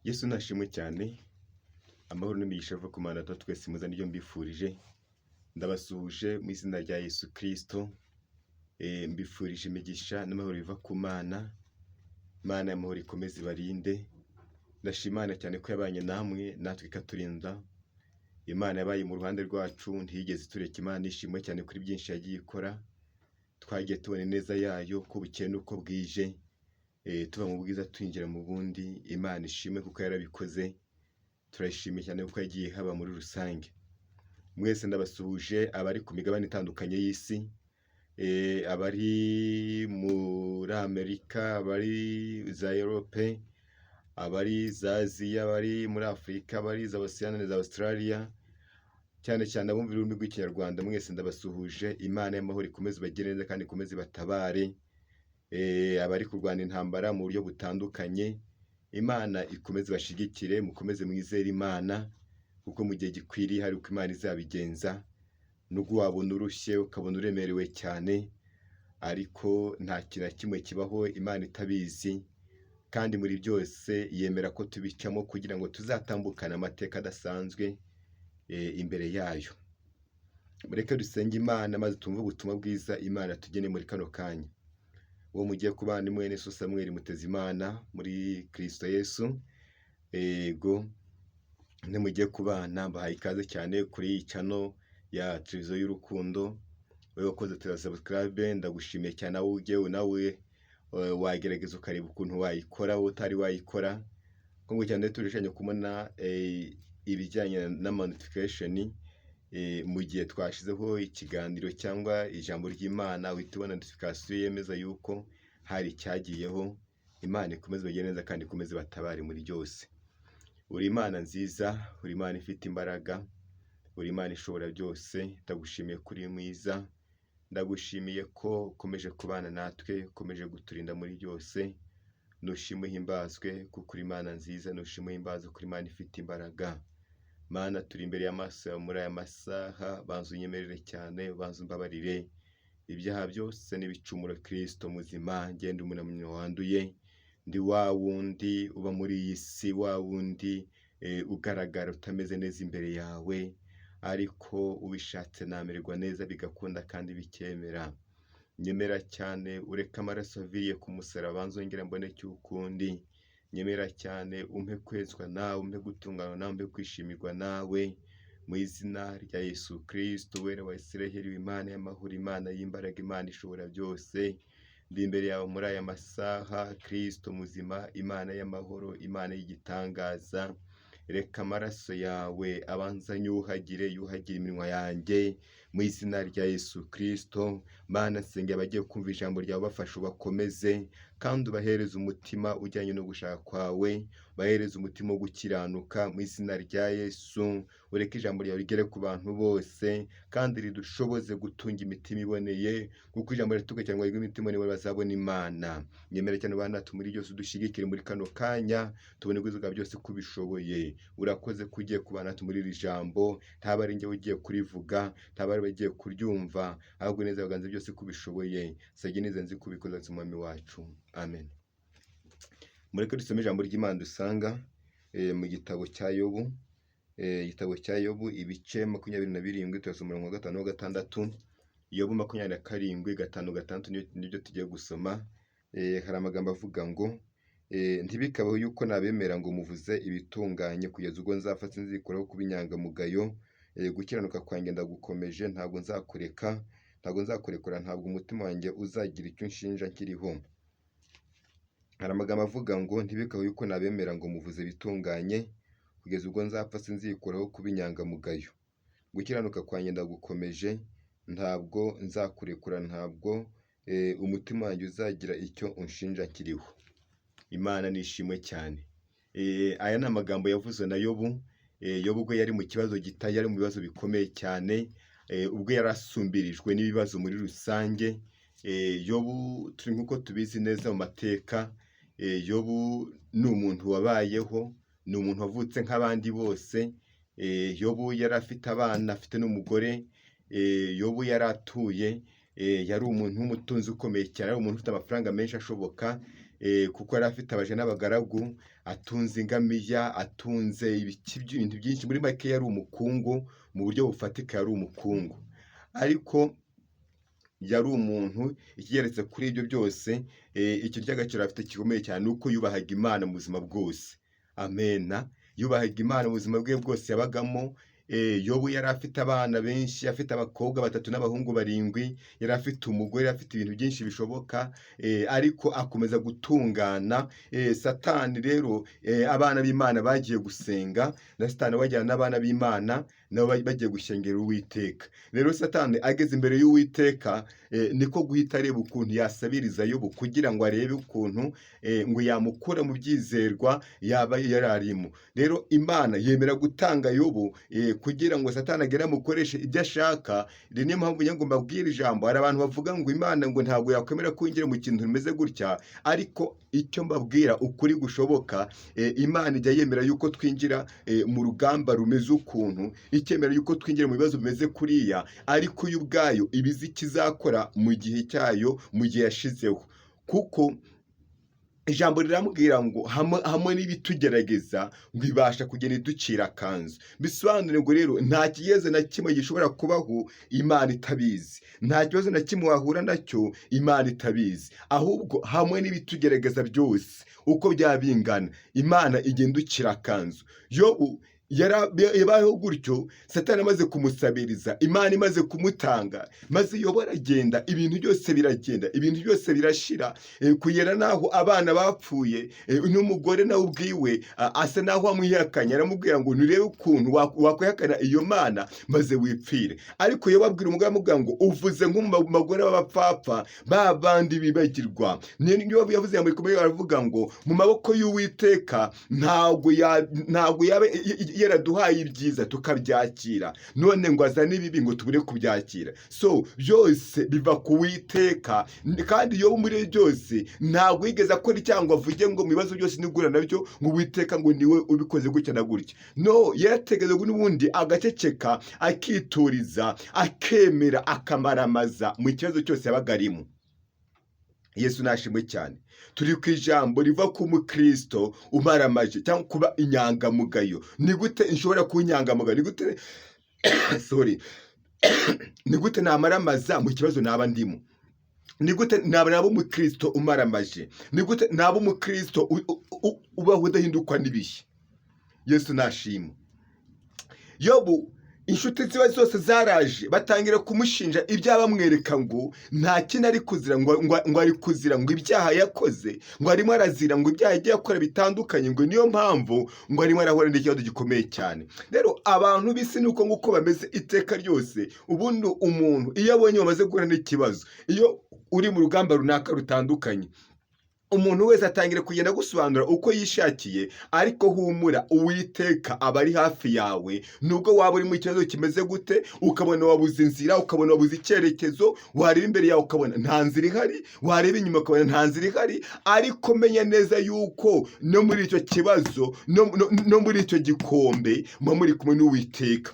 Yesu nashimwe cyane, amahoro n'imigisha biva ku Mana Data wa twese mwiza nibyo mbifurije, ndabasuhuje mu izina rya Yesu Kristo, mbifurije imigisha n'amahoro biva ku Mana, Imana y'amahoro ikomeze ibarinde, ndashima Imana cyane ko yabanye namwe natwe ikaturinda, Imana yabaye mu ruhande rwacu ntiyigeze itureka, Imana ishimwe cyane kuri byinshi yagiye ikora, twagiye tubona ineza yayo uko bukeye n'uko bwije, tuva mu bwiza twinjira mu bundi, Imana ishimwe kuko yarabikoze, turayishimiye cyane kuko yagiye haba muri rusange. Mwese ndabasuhuje abari ku migabane itandukanye y'isi, abari muri Amerika, abari za Europe, abari za Aziya, abari muri Afurika, abari za Océanie za Australia, cyane cyane abumva ururimi rw'Ikinyarwanda mwese ndabasuhuje, Imana y'amahoro ikomeze ibagire neza kandi ikomeze ibatabare, abari kurwana intambara mu buryo butandukanye, Imana ikomeze ibashigikire, mukomeze mwizere Imana, kuko mu gihe gikwiriye hari uko Imana izabigenza, nubwo wabona urushye ukabona uremerewe cyane, ariko nta kintu na kimwe kibaho Imana itabizi, kandi muri byose yemera ko tubicamo kugira ngo tuzatambukane amateka adasanzwe imbere yayo. Mureke dusenge Imana maze twumve ubutumwa bwiza Imana yatugeneye muri kano kanya. Uwo mugiye kubana ni mwene so Samuel Mutezimana muri Kristo Yesu, yego nimugiye kubana mbahaye ikaze cyane kuri iyi channel ya televiziyo y'urukundo, wowe wakoze subscribe ndagushimiye cyane, aho ugiye nawe wagerageza ukareba ukuntu wayikora wowe utari wayikora, kuko cyane turishanye kubona ibijyanye n'ama notification mu gihe twashyizeho ikiganiro cyangwa ijambo ry'Imana uhita ubona notification yemeza yuko hari icyagiyeho, Imana ikomeze ibagire neza kandi ikomeze ibatabare muri byose. Uri Imana nziza, uri Imana ifite imbaraga, uri Imana ishobora byose, ndagushimiye ko uri mwiza, ndagushimiye ko ukomeje kubana natwe, ukomeje kuturinda muri byose, nushimwe uhimbazwe kuko uri Imana nziza, nushimwe uhimbazwe kuko uri Imana ifite imbaraga. Mana turi imbere y'amaso yawe muri aya masaha, banza unyemerere cyane, banza umbabarire ibyaha byose n'ibicumuro Kristo muzima, ngenda umunamyi wanduye, ndi wa wundi uba muri iyi si, wa wundi ugaragara utameze neza imbere yawe, ariko ubishatse namererwa neza bigakunda kandi bikemera. Nyemera cyane ureke amaraso aviriye ku musaraba banze wongere mboneke ukundi, nyemera cyane umpe kwezwa nawe, umpe gutunganywa nawe, umpe kwishimirwa nawe, mu izina rya Yesu Kristo wera wa Isiraheli, Imana y'amahoro, Imana y'imbaraga, Imana ishobora byose, ndi imbere yawe muri aya masaha, Kristo muzima, Imana y'amahoro, Imana y'igitangaza, reka amaraso yawe abanza anyuhagire, yuhagire iminwa yanjye, mu izina rya Yesu Kristo. Mana nsengera abagiye kumva ijambo ryawe, ubafashe ubakomeze, kandi ubahereze umutima ujyanye no gushaka kwawe, ubahereze umutima wo gukiranuka mu izina rya Yesu, ureke ijambo ryawe rigere ku bantu bose, kandi ridushoboze gutunga imitima iboneye, kuko ijambo rituka cyangwa imitima iboneye bazabona Imana. Nyemera cyane ubane natwe muri byose, udushyigikire muri kano kanya, tubone ubwiza bwawe byose ko ubishoboye. Urakoze ko ugiye kubana natwe muri iri jambo, ntaba ari njye ugiye kurivuga, ntaba ari abagiye kuryumva, ahubwo neza biganza byose ko ubishoboye. Sage neza nzi ko ubikoze Umwami wacu. Amen. Mureke dusome ijambo ry'Imana dusanga mu gitabo cya Yobu, igitabo cya Yobu ibice 27, turasoma umurongo wa 5 wa 6, Yobu 27 5 6 nibyo tugiye gusoma. Hari amagambo avuga ngo ntibikabeho yuko nabemera ngo muvuze ibitunganye kugeza ubwo nzapfa sinzikuraho kuba inyangamugayo, gukiranuka kwanjye ndagukomeje, ntabwo nzakureka, ntabwo nzakurekura, ntabwo umutima wanjye uzagira icyo unshinja nkiriho. Hari amagambo avuga ngo ntibikabeho yuko nabemera ngo muvuze ibitunganye kugeza ubwo nzapfa sinzikuraho kuba inyangamugayo, gukiranuka kwanjye ndagukomeje, ntabwo nzakurekura, ntabwo umutima wanjye uzagira icyo unshinja nkiriho. Imana nishimwe cyane. Aya ni amagambo yavuzwe na Yobu. Yobu ubwo yari mu kibazo gita, yari mu bibazo bikomeye cyane, ubwo yari asumbirijwe n'ibibazo muri rusange. Yobu turi nk'uko tubizi neza mu mateka, Yobu ni umuntu wabayeho, ni umuntu wavutse nk'abandi bose. Yobu yari afite abana, afite n'umugore. Yobu yari atuye, yari umuntu w'umutunzi ukomeye cyane, yari umuntu ufite amafaranga menshi ashoboka. kuko yari afite abaja n'abagaragu, atunze ingamiya, atunze ibiki, ibintu byinshi. Muri make yari umukungu mu buryo bufatika, yari umukungu. Ariko yari umuntu ikigeretse kuri ibyo byose, ikintu cy'agaciro afite gikomeye cyane ni uko yubahaga Imana mu buzima bwose. Amena. Yubahaga Imana mu buzima bwe bwose yabagamo. Yobu yari afite abana benshi, afite abakobwa batatu n'abahungu barindwi, yari afite umugore, yari afite ibintu byinshi bishoboka, ariko akomeza gutungana. Satani rero, abana b'Imana bagiye gusenga, na Satani bajyana n'abana b'Imana, nabo bagiye gusengera Uwiteka. Rero Satani ageze imbere y'Uwiteka, niko guhita areba ukuntu yasabiriza Yobu kugira ngo arebe ukuntu ngo yamukura mu byizerwa yaba yari arimo. Rero Imana yemera gutanga Yobu kugira ngo Satani agere amukoreshe ibyo ashaka. Rero niyo mpamvu ngo mbabwire ijambo. Hari abantu bavuga ngo Imana ngo ntabwo yakwemera ko winjira mu kintu kimeze gutya, ariko icyo mbabwira ukuri gushoboka, Imana ijya yemera yuko twinjira mu rugamba rumeze ukuntu, ikemera yuko twinjira mu bibazo bimeze kuriya, ariko yo ubwayo iba izi ikizakora mu gihe cyayo, mu gihe yashizeho. Kuko ijambo rirambwira ngo hamwe n'ibitugerageza ngo ibasha kugenda iducira akanzu. Bisobanure ngo rero nta kibazo na kimwe gishobora kubaho Imana itabizi, nta kibazo na kimwe wahura nacyo Imana itabizi. Ahubwo hamwe n'ibitugerageza byose uko byaba bingana, Imana igenda iducira akanzu. Yobu yabayeho gutyo, Satani amaze kumusabiriza, Imana imaze kumutanga, maze Yobu aragenda, ibintu byose biragenda, ibintu byose birashira, kugera n'aho abana bapfuye, n'umugore nawe ubwiwe asa n'aho amwihakanye, aramubwira ngo nturebe ukuntu wakwihakana iyo Mana maze wipfire. Ariko Yobu abwira umugore, amubwira ngo uvuze nko mu bagore b'abapfapfa, ba bandi bibagirwa. Niyo yavuze ijambo rikomeye, aravuga ngo mu maboko y'Uwiteka ntabwo yaba yaraduhaye ibyiza tukabyakira, none ngo azane ibibi ngo tubure kubyakira. So byose biva ku Witeka. Kandi iyo muri byose ntabwo yigeze akora icyaha ngo avuge ngo mu bibazo byose nigura nabyo ngo Uwiteka ngo niwe ubikoze gutya na gutya. No yarategereje n'ubundi agaceceka, akituriza, akemera, akamaramaza mu kibazo cyose yabaga arimo. Yesu nashimwe cyane. Turi ku ijambo riva ku mukristo umaramaje cyangwa kuba inyangamugayo. Ni gute nshobora kuba inyangamugayo? Ni gute, sorry, ni gute namaramaza mu kibazo naba ndimo? Ni gute naba umukristo umaramaje? Ni gute naba umukristo ubaho udahindukwa n'ibihe? Yesu nashimwe. Yobu inshuti ziba zose zaraje, batangira kumushinja ibyaha, bamwereka ngo nta kintu ari kuzira, ngo ari kuzira ngo ibyaha yakoze, ngo arimo arazira ngo ibyaha yagiye akora bitandukanye, ngo niyo mpamvu ngo arimo arahura n'ikibazo gikomeye cyane. Rero abantu b'isi ni uko nguko bameze iteka ryose. Ubundi umuntu iyo abonye bamaze guhura n'ikibazo, iyo uri mu rugamba runaka rutandukanye, umuntu wese atangira kugenda agusobanura uko yishakiye. Ariko humura, Uwiteka aba ari hafi yawe, nubwo waba uri mu kibazo kimeze gute, ukabona wabuze inzira, ukabona wabuze icyerekezo, wareba imbere yawe ukabona nta nzira ihari, wareba inyuma ukabona nta nzira ihari, ariko menya neza yuko no muri icyo kibazo, no muri icyo gikombe muba muri kumwe n'Uwiteka.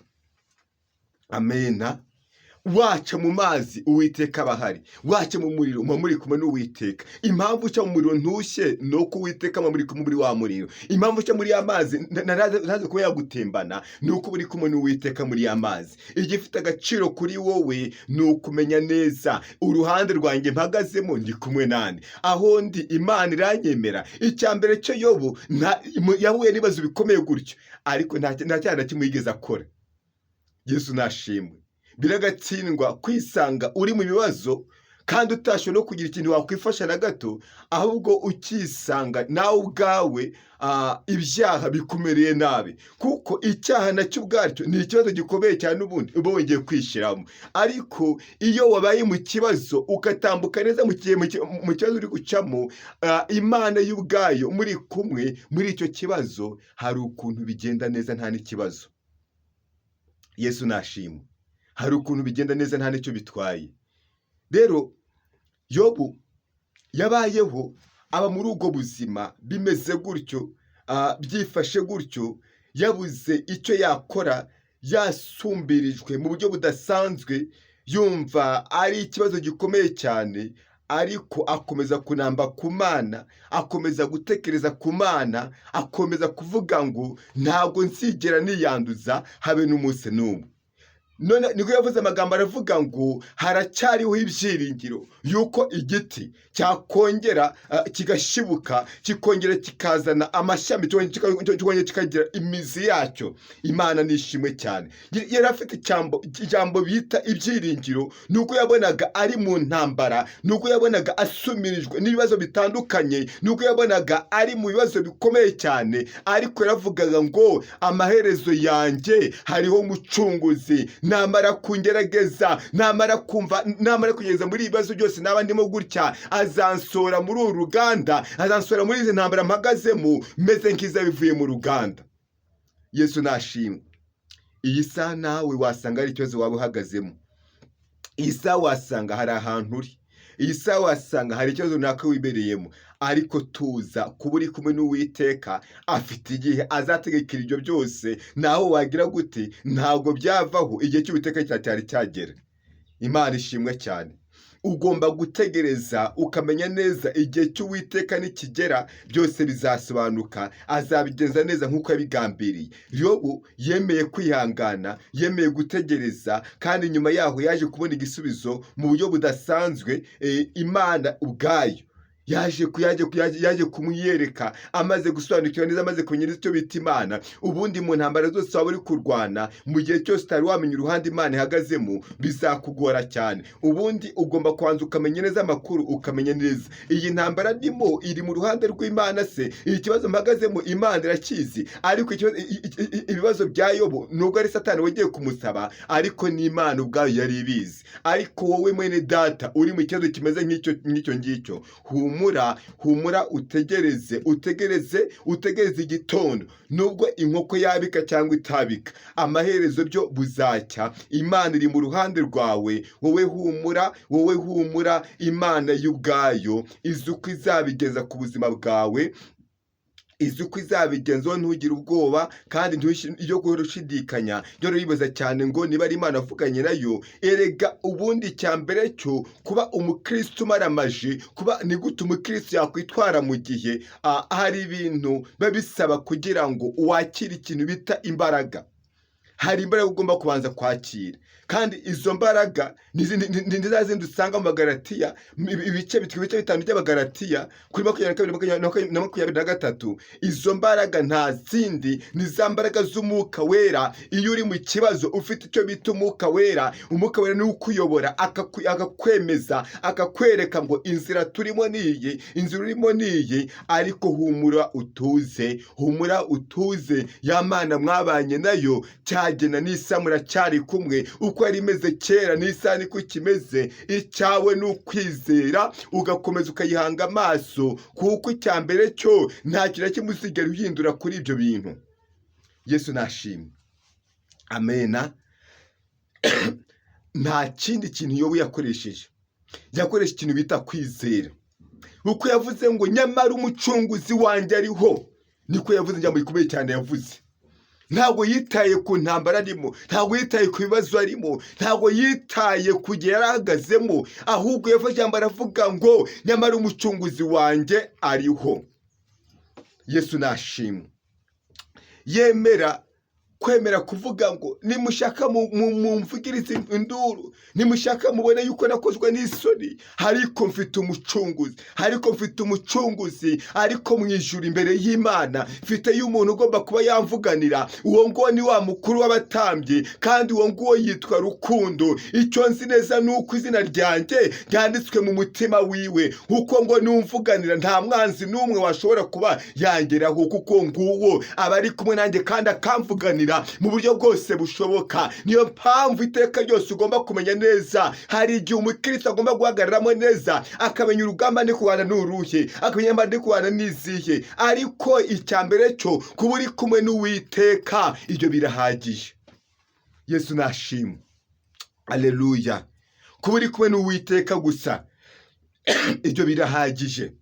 Amena. Waca mu mazi, Uwiteka aba ahari. Waca mu muriro, muba muri kumwe n'Uwiteka. Impamvu uca mu muriro ntushye ni uko Uwiteka muba muri kumwe muri wa muriro. Impamvu uca muri ya mazi ntaze kuba yagutembana ni uko uri kumwe n'Uwiteka muri ya mazi. Igifite agaciro kuri wowe ni ukumenya neza uruhande rwanjye mpagazemo, ndi kumwe nande, aho ndi Imana iranyemera. Icya mbere cyo, Yobu yahuye n'ibibazo bikomeye gutyo, ariko nta cyaha na kimwe yigeze akora. Yesu nashimwe. Biragatsindwa kwisanga uri mu bibazo kandi utashoboye no kugira ikintu wakwifasha na gato, ahubwo ukisanga nawe ubwawe ibyaha bikumereye nabi, kuko icyaha nacyo ubwacyo ni ikibazo gikomeye cyane ubundi uba wongeye kwishyiramo. Ariko iyo wabaye mu kibazo ugatambuka neza mu gihe mu kibazo uri gucamo, Imana y'ubwayo muri kumwe muri icyo kibazo, hari ukuntu bigenda neza nta n'ikibazo. Yesu nashimwe. Hari ukuntu bigenda neza nta n'icyo bitwaye. Rero Yobu yabayeho aba muri ubwo buzima bimeze gutyo, byifashe gutyo, yabuze icyo yakora, yasumbirijwe mu buryo budasanzwe, yumva ari ikibazo gikomeye cyane. Ariko akomeza kunamba ku Mana, akomeza gutekereza ku Mana, akomeza kuvuga ngo ntabwo nzigera niyanduza habe n'umunsi n'umwe. None niko yavuze amagambo, aravuga ngo haracyariho ibyiringiro yuko igiti cyakongera kigashibuka, kikongera kikazana amashami, kikongera kikagira imizi yacyo. Imana nishimwe cyane. Yari afite ijambo bita ibyiringiro, nuko yabonaga ari mu ntambara, nuko yabonaga asumirijwe n'ibibazo bitandukanye, nuko yabonaga ari mu bibazo bikomeye cyane, ariko yaravugaga ngo amaherezo yanjye hariho Umucunguzi. Namara kungerageza, namara kumva, namara kugeza muri ibi bibazo byose naba ndimo gutya, azansora muri uru ruganda, azansora muri izi ntambara mpagazemo meze nk'iza bivuye mu ruganda. Yesu nashimwe. Iyi saha nawe wasanga hari ikibazo waba uhagazemo. Iyi saha wasanga hari ahantu uri. Iyi saha wasanga hari ikibazo runaka wibereyemo. Ariko tuza, kuba uri kumwe n'Uwiteka, afite igihe azategekera ibyo byose. Naho wagira gute, ntabwo byavaho igihe cy'Uwiteka cyari cyagera. Imana ishimwe cyane. Ugomba gutegereza, ukamenya neza igihe cy'Uwiteka nikigera byose bizasobanuka, azabigenza neza nk'uko yabigambiriye. Yobu yemeye kwihangana, yemeye gutegereza, kandi nyuma yaho yaje kubona igisubizo mu buryo budasanzwe. Imana ubwayo yaje kumwiyereka amaze gusobanukirwa neza, amaze kumenya neza icyo bita Imana. Ubundi mu ntambara zose waba uri kurwana, mu gihe cyose utari wamenya uruhande Imana ihagazemo, bizakugora cyane. Ubundi ugomba kubanza ukamenya neza amakuru, ukamenya neza iyi ntambara ndimo iri mu ruhande rw'Imana se, iki kibazo mpagazemo Imana irakizi? Ariko ibibazo bya Yobu, nubwo ari Satani wagiye kumusaba, ariko n'Imana ubwayo yari ibizi. Ariko wowe mwene data uri mu kibazo kimeze nk'icyo ngicyo, humura, humura, utegereze, utegereze, utegereze igitondo. Nubwo inkoko yabika cyangwa itabika, amaherezo byo buzacya. Imana iri mu ruhande rwawe. Wowe humura, wowe humura. Imana y'ubwayo izi uko izabigeza ku buzima bwawe, izi uko izabigenza. Wowe ntugire ubwoba, kandi iyo guhora ushidikanya, jya wibaza cyane ngo niba ari Imana avuganye nayo. Erega ubundi icya mbere cyo kuba umukristo umaramaje, kuba ni gute umukristo yakwitwara mu gihe hari ibintu biba bisaba kugira ngo wakire ikintu bita imbaraga? Hari imbaraga ugomba kubanza kwakira, kandi izo mbaraga ni za zindi usanga mu Bagalatiya, ibice 5 by'Abagalatiya, kuri 22 na 23. Izo mbaraga nta zindi, ni za mbaraga z'Umwuka Wera. Iyo uri mu kibazo ufite icyo bita Umwuka Wera, Umwuka Wera niwe ukuyobora, akakwemeza, akakwereka ngo inzira turimo ni iyi, inzira urimo ni iyi. Ariko humura utuze, humura utuze. Ya Mana mwabanye nayo cyagena n'isa muracyari kumwe. Uko yari imeze kera n'isaha niko kimeze. Icyawe ni ukwizera, ugakomeza ukayihanga amaso, kuko icya mbere cyo nta kintu na kimwe uzigera uhindura kuri ibyo bintu. Yesu nashimwe, amena. Nta kindi kintu Yobu yakoresheje, yakoresha ikintu bita kwizera. Uko yavuze ngo nyamara Umucunguzi wanjye ariho, niko yavuze ijambo rikomeye cyane yavuze. Ntabwo yitaye ku ntambara arimo, ntabwo yitaye ku bibazo arimo, ntabwo yitaye ku gihe yari ahagazemo, ahubwo yafashe ijambo aravuga ngo nyamara Umucunguzi wanjye ariho. Yesu nashimwe. Yemera kwemera kuvuga ngo nimushaka mumvugirize induru, nimushaka mubone yuko nakozwe n'isoni, ariko mfite Umucunguzi, ariko mfite Umucunguzi, ariko mu ijuru imbere y'Imana mfite y'umuntu ugomba kuba yamvuganira. Uwo nguwo ni wa mukuru w'abatambyi, kandi uwo nguwo yitwa Rukundo. Icyo nzi neza ni uko izina ryanjye ryanditswe mu mutima wiwe, kuko ngo numvuganira nta mwanzi n'umwe washobora kuba yangeraho, kuko nguwo aba ari kumwe nanjye kandi akamvuganira mu buryo bwose bushoboka. Niyo mpamvu iteka ryose ugomba kumenya neza, hari igihe umukristo agomba guhagararamo neza, akamenya urugamba ndi kurwana ni uruhe, akamenya intambara ndi kurwana ni izihe. Ariko icya mbere cyo kuba uri kumwe n'Uwiteka, ibyo birahagije. Yesu nashimwe, aleluya. Kuba uri kumwe n'Uwiteka gusa, ibyo birahagije.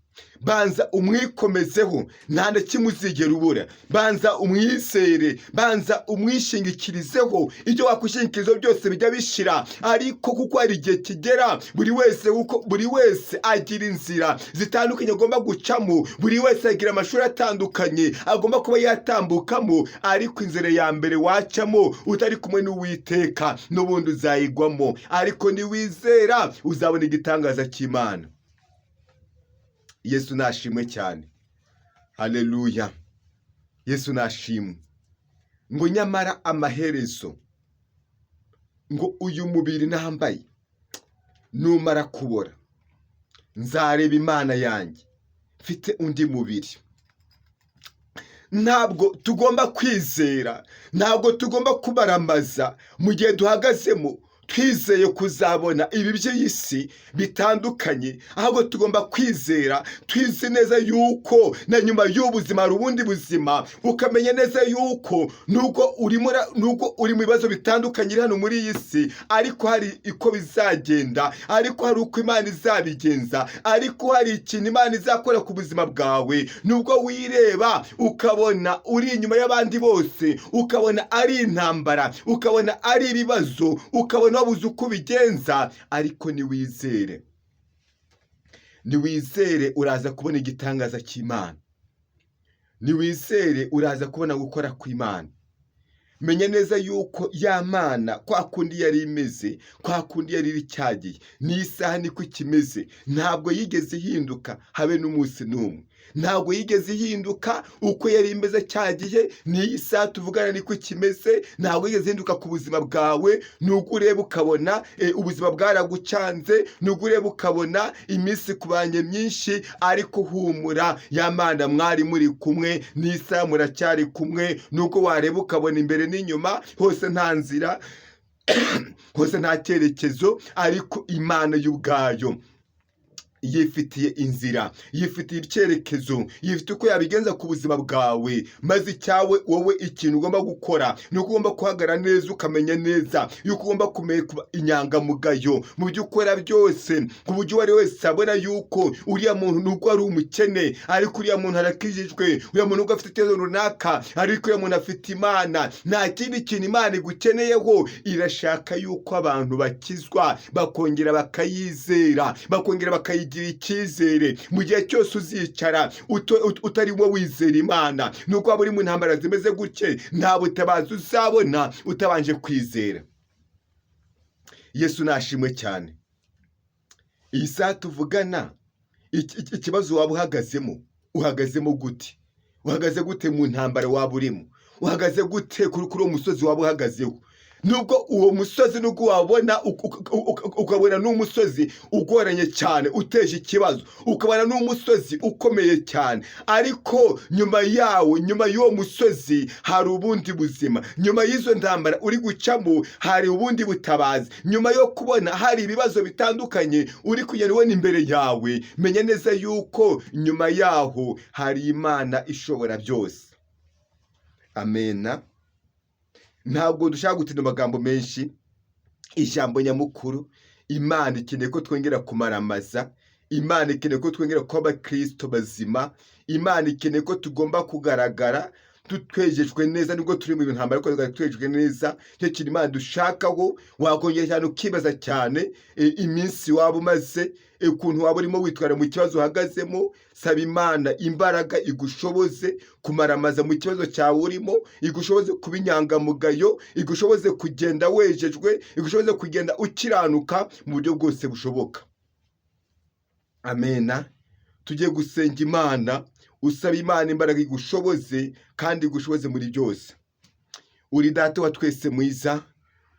Banza umwikomezeho, nta na kimwe uzigera ubura. Banza umwizere, banza umwishingikirizeho. Ibyo wakwishingikirizaho byose bijya bishira, ariko kuko hari igihe kigera buri wese, kuko buri wese agira inzira zitandukanye agomba gucamo, buri wese agira amashuri atandukanye agomba kuba yatambukamo, ariko inzira ya mbere wacamo utari kumwe n'Uwiteka n'ubundi uzayigwamo, ariko niwizera uzabona igitangaza cy'Imana. Yesu nashimwe cyane, haleluya! Yesu nashimwe. Ngo nyamara amaherezo, ngo uyu mubiri nambaye numara kubora, nzareba Imana yanjye mfite undi mubiri. Ntabwo tugomba kwizera, ntabwo tugomba kubaramaza mu gihe duhagazemo twizeye kuzabona ibi by'iyi si bitandukanye, ahubwo tugomba kwizera twizi neza yuko na nyuma y'ubuzima hari ubundi buzima, ukamenya neza yuko nubwo uri mu bibazo bitandukanye uri hano muri iyi si, ariko hari uko bizagenda, ariko hari uko Imana izabigenza, ariko hari ikintu Imana izakora ku buzima bwawe. Nubwo wireba ukabona uri inyuma y'abandi bose, ukabona ari intambara, ukabona ari ibibazo, ukabona wabuze uko ubigenza, ariko niwizere, niwizere uraza kubona igitangaza cy'Imana, niwizere uraza kubona gukora kw'Imana. Menya neza yuko ya Mana kwa kundi yari imeze, kwa kundi yari iri cyagiye, n'isaha niko ikimeze. Ntabwo yigeze ihinduka habe n'umunsi n'umwe, ntabwo yigeze ihinduka. Uko yari imeze cyagiye, n'iyi saha tuvugana niko ikimeze. Ntabwo yigeze ihinduka ku buzima bwawe. Nubwo ureba ukabona ubuzima bwaragucanze, nubwo ureba ukabona iminsi kubanye myinshi, ariko humura, ya Mana mwari muri kumwe, n'isaha muracyari kumwe. Nubwo wareba ukabona imbere n'inyuma hose nta nzira, hose nta cyerekezo, ariko Imana y'ubwayo yifitiye inzira, yifitiye icyerekezo, yifitiye uko yabigenza ku buzima bwawe. Maze icyawe wowe, ikintu ugomba gukora ni uko ugomba guhagarara neza, ukamenya neza yuko ugomba kumenya kuba inyangamugayo mu byo ukora byose, ku buryo uwo ari we wese abona yuko uriya muntu nubwo ari umukene, ariko uriya muntu arakijijwe, uriya muntu nubwo afite ikibazo runaka, ariko uriya muntu afite Imana. Nta kindi kintu Imana igukeneyeho, irashaka yuko abantu bakizwa, bakongera bakayizera, bakongera bakayigira icyizere. Mu gihe cyose uzicara utarimo wizera Imana, nuko waba uri mu ntambara zimeze gutye, nta butabazi uzabona utabanje kwizera. Yesu nashimwe cyane. Iyi saha tuvugana, ikibazo waba uhagazemo, uhagazemo gute? Uhagaze gute mu ntambara waba urimo? Uhagaze gute kuri uwo musozi waba uhagazeho? Nubwo uwo musozi, nubwo wabona ukabona n'umusozi ugoranye cyane, uteje ikibazo, ukabona n'umusozi ukomeye cyane, ariko nyuma yawo, nyuma y'uwo musozi hari ubundi buzima. Nyuma y'izo ntambara uri gucamo hari ubundi butabazi. Nyuma yo kubona hari ibibazo bitandukanye uri kugenda ubona imbere yawe, menya neza yuko nyuma yaho hari Imana ishobora byose. Amena. Ntabwo dushaka gutinda amagambo menshi. Ijambo nyamukuru, Imana ikeneye ko twongera kumaramaza, Imana ikeneye ko twongera kuba abakristo bazima, Imana ikeneye ko tugomba kugaragara twejejwe neza. Nubwo turi mu bintu ariko twejejwe neza, icyo kintu Imana dushakaho. Wakongera cyane ukibaza cyane iminsi waba umaze, ukuntu waba urimo witwara mu kibazo uhagazemo. Saba Imana imbaraga igushoboze kumaramaza mu kibazo cyawe urimo, igushoboze kuba inyangamugayo, igushoboze kugenda wejejwe, igushoboze kugenda ukiranuka mu buryo bwose bushoboka. Amena. Tugiye gusenga Imana, usaba Imana imbaraga igushoboze kandi igushoboze muri byose. Uri Data wa twese mwiza,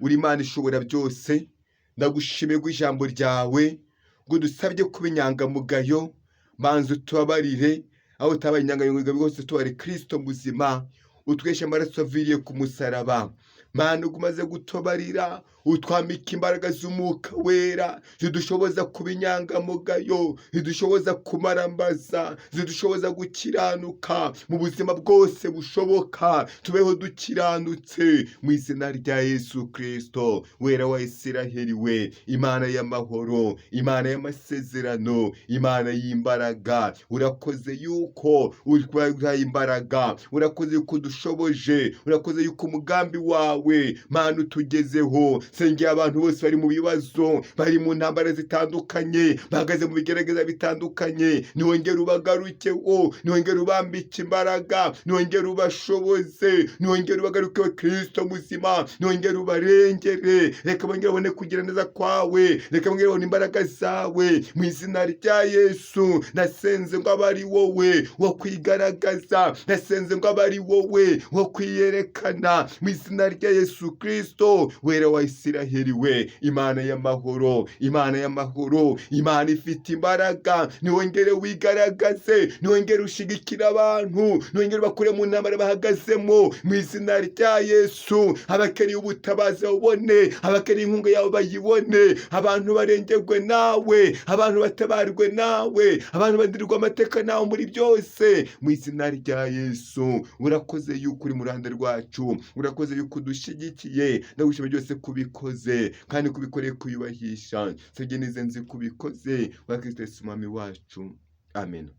uri Imana ishobora byose, ndagushimiye ijambo ryawe ngo dusabye kuba inyangamugayo. Banza utubabarire aho utabaye inyangamugayo rwose, tubare Kirisito muzima, utweshe amaraso aviriye ku musaraba. Mana, umaze gutobarira, utwambika imbaraga z'umwuka wera zidushoboza kuba inyangamugayo, zidushoboza kumarambaza, zidushoboza gukiranuka mu buzima bwose bushoboka. Tubeho dukiranutse mu izina rya Yesu Kristo. Wera wa Isiraheli we, Imana y'amahoro, Imana y'amasezerano, Imana y'imbaraga, urakoze yuko utwaye imbaraga, urakoze yuko udushoboje, urakoze yuko umugambi wawe, Mana, utugezeho. Sengera abantu bose bari mu bibazo, bari mu ntambara zitandukanye, bahagaze mu bigerageza bitandukanye. Niwongere ubagarukeho, niwongere ubambike imbaraga, niwongere ubashoboze, niwongere ubagarukeho, Kristo muzima, niwongere ubarengere. Reka bongere babone kugira neza kwawe, reka bongere babone imbaraga zawe mu izina rya Yesu. Nasenze ngo abe ari wowe wo kwigaragaza, nasenze ngo abe ari wowe wo kwiyerekana mu izina rya Yesu Kristo. Wera wa Isiraheli we, Imana y'amahoro, Imana y'amahoro, Imana ifite imbaraga, niwongere wigaragaze, niwongere ushigikire abantu, niwongere bakure mu ntambara bahagazemo mu izina rya Yesu. Abakeneye ubutabazi babone, abakeneye inkunga yawe bayibone, abantu barengerwe nawe, abantu batabarwe nawe, abantu badirwa amateka nawe muri byose mu izina rya Yesu. Urakoze yuko uri mu ruhande rwacu, urakoze yuko udushyigikiye. Ndagushima byose kubikoze kandi kubikoreye kuyubahisha. Nsabye neza nzi kubikoze wa Kristo Yesu Umwami wacu, amen.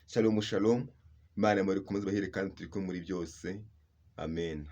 Shalom, shalom. Imana muri kumwe, bahire kandi turi kumwe muri byose, amen.